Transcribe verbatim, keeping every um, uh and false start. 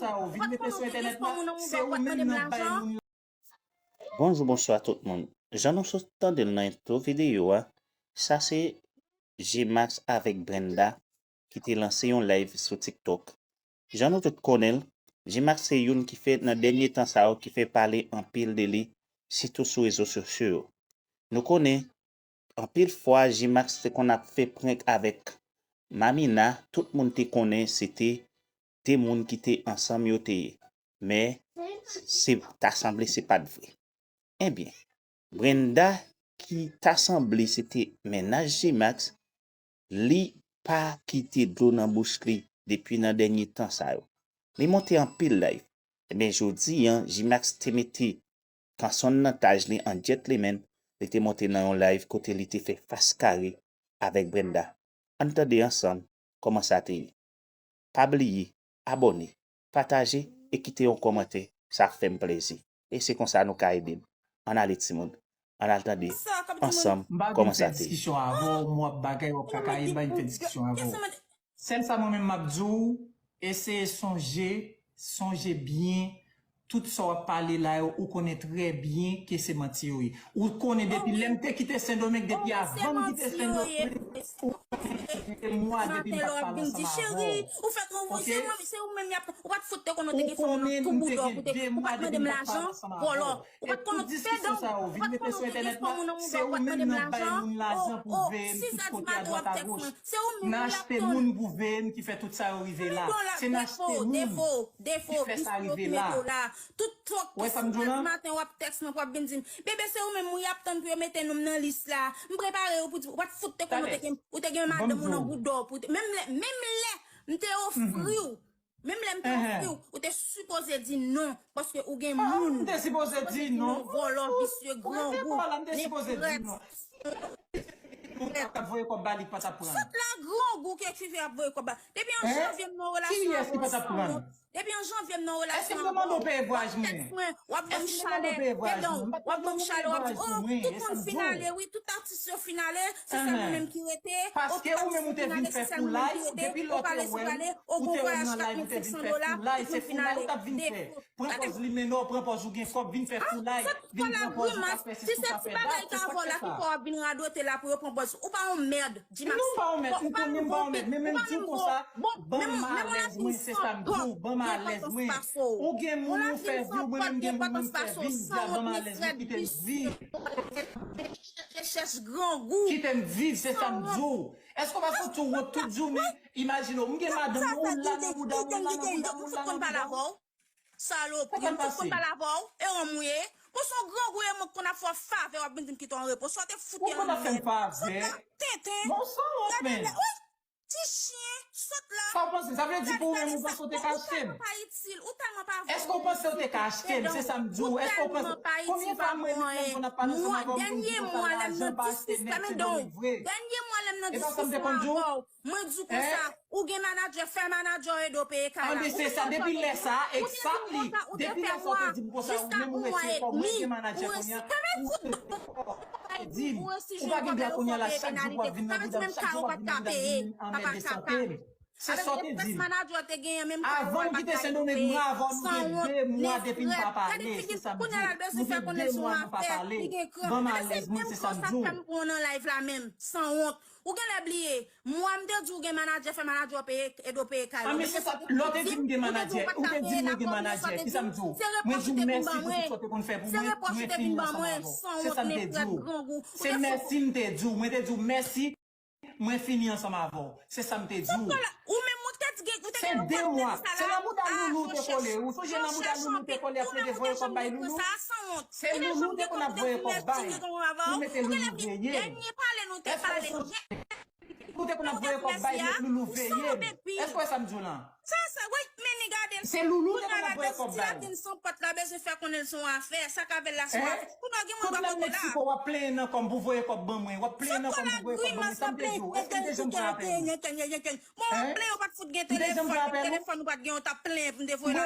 sa ou vin mete sou entènèt la, se ou menm nan k bay moun yo. Bonjou, bonswa tout moun. Jan nou sot tande l nan entwo videyo a, sa se G-Max avèk Brenda ki te lanse yon live sou TikTok. Jan nou tout konnen l, G-Max se youn ki fè nan dènye tan sa yo ki fè pale anpil de li, sitou sou rezo sosyo yo. Nou konnen, anpil fwa G-Max te konn ap fè prank avèk Mamina, tout moun te konnen se te de moun ki te ansanm yo te ye. Men, se ta sanble se pa t vre. Ebyen, Brenda ki ta sanble se te mennaj G-Max, li pa kite dlo nan bouch li depi nan dènye tan sa yo. Li monte anpil live. Ebyen, jodi a, G-Max te mete kanson nan taj li an gentleman, li te monte nan yon live kote li te fè fas kare avèk Brenda. Ann tande ansanm kòman sa te ye. Pa bliye abòne, pataje e kite yon kòmantè, sa ap fè m plezi. E se konsa nou ka ede m. Ann ale timoun, ann al tande ansanm kòman sa te ye. M pa vin fè diskisyon avè w, m w ap bagay, w ap kakaye, m pa vin fè diskisyon avè w. Sèl sa mwen menm m ap di w, eseye sonje, sonje byen, tout sa w ap pale la yo, ou konnen trè byen ke se manti yo ye. Ou konnen depi lè m te kite Sendomeng, depi avan m kite Sendomeng, ou konnen sa fè de mwa depi m pa t pale ansanm avè w. Ou fè konprann se mwen, se ou menm y ap, ou pa t fout te konn ou te gen fanm nan tou boudò pou te, ou pa t mande m lajan, vòlò. Ou pa t konn ou te fè dan, ou pa t konn ou te gen fanm ou nan boudò, ou pa t mande m lajan. O, o, sis zè di maten w ap tèks mwen. Se ou menm m ap tann. N achte moun pou veye m ki fè tout sa yo rive la. Se n achte moun ki fè sa rive la. Tout twòk ki sou mwen di maten w ap tèks mwen, w ap vin di m, bebe, se ou menm wi y ap tann pou yo mete non m nan lis la. M prepare yo pou di, ou pa t fout te konn ou te gen, ou te gen madanm ou nan boudò pou te, menm lè, menm lè m te ofri w, menm lè m te ofri w, ou te sipoze di non, paske ou gen moun. Ou te sipoze di non, vòlò, visye, grangou, nègrès. Ou t ap voye kòb ba li, k pa t ap pran. Sòt la, grangou ki ekipe ap voye kòb ba. Depi an janvye m nan relasyon avè w san wont. Depi an janvye m nan relasyon avè w. W ap tèks mwen, w ap ban m chalè, w ap ban m chalè, w ap di, o, tout moun fin ale, wi, tout atis yo fin ale, se sèl mwen menm ki rete, o, tout atis yo fin ale, se sèl mwen menm ki rete, o, pale sou pale, o, gon vwayaj k ap met senk san dola, tout moun fin ale. Defo. Pran pòz limenò, pran pòz ou gen kòb, vin fè foulay, vin pran pòz ou ka fè sesi, ou ka fè dat, se sa k fè sa. Si se ti bagay k avè w la ki fè w ap vin radote la pou yo pran pòz, ou pa yon mèd, G-Max. Non, ou pa yon mèd, m konnen m pa yon mèd, men menm di w konsa, ban m alèz mwen, se sa m di w, ban m alèz mwen. Ou gen moun ou fè vi w, mwen menm gen moun mwen fè vi m, ban m alèz mwen, kite m viv. Kite m viv, se sa m di w. Èske w pa santi w wont tout jounen? Imajine w, m gen madanm, ou la nan bouda m, ou la nan bouda m, ou la nan bouda m. Salopri, m fout konn pale avè w, e wonm ou ye. Bon, se yon grangou ye, mwen k konn ap fè w favè, w ap vin di m kite w an repo. Sa w te fout ye an mèd. Sa w t ap tenten. Gade lè, wi, ti chen, sòt la. Sa w panse? Sa vle di pou ou menm ou panse w te ka achte m? Ou tèlman pa itil, ou tèlman pa vo. Èske w panse w te ka achte m? Se sa m di w. Èske w panse? Konbyen fwa mwen menm m konn ap pale ansanm avè w, m konn di w konsa lajan pa achte nèg, se de nèg vre. Dènye mwa lè m nan diskisyon avè w, mwen di w konsa, ou gen manadjè, fè manadjè w ede w peye kay la. Anben, se sa, depi lè sa, exactly. Depi lè sa, ou te di m konsa, ou menm ou retire kò w, mwen gen manadjè kounye a, ou retire kò w. Ou pa gen dwa kounye a la, chak jou w ap vin nan bouda m, chak jou w ap vin nan bouda m, vin anmède sante m. Se sa w te di m. Avan m kite Sendomeng, mwen avè w, nou gen de mwa depi n pa pale, se sa m di w. Nou gen de mwa nou pa pale. Ban m alèz mwen, se sa m di w. Ou genlè bliye. Mwa m te di w gen manadjè, fè manadjè w peye, ede w peye kay ou. Anben, se sa, lè w te di m gen manadjè, ou te di m mwen gen manadjè, kisa m di w? Mwen di w mèsi pou tout sa w te konn fè pou mwen, mwen fini ansanm avè w. Se sa m te di w. Se mèsi m te di w, mwen te di w mèsi, mwen fini ansanm avè w. Se sa m te di w. Ou menm ou te di gen, ou te gen yon kòb nan lis la. Se nan bouda Loulou ou te kole, ou sonje nan bouda Loulou ou te kole ap plede voye kòb bay Loulou? Se Loulou te konn ap voye kòb bay. Ou mete Loulou veye. Dènye pale nou te pale. Ou te konn ap voye kòb bay, met Loulou veye m. Èske w wè sa m di w lan? Sa, sa, wi, men ni gade l. Se Loulou te konn ap voye kòb bay. Ti latin san pòt la bezwen fè konnen l se yon afè, sa k avè l la se yon afè. Kounye a gen moun pa kote la. Tout lè m met sou kò w, w ap plenyen nan kò m pou voye kòb ban mwen, w ap plenyen nan kò m pou voye kòb ban mwen, sa m te di w. Èske m te janm fè apèl ou? Bon, w ap plenyen, w pa t fout gen telefòn, telefòn ou pa t gen, w t ap plenyen pou m te voye la.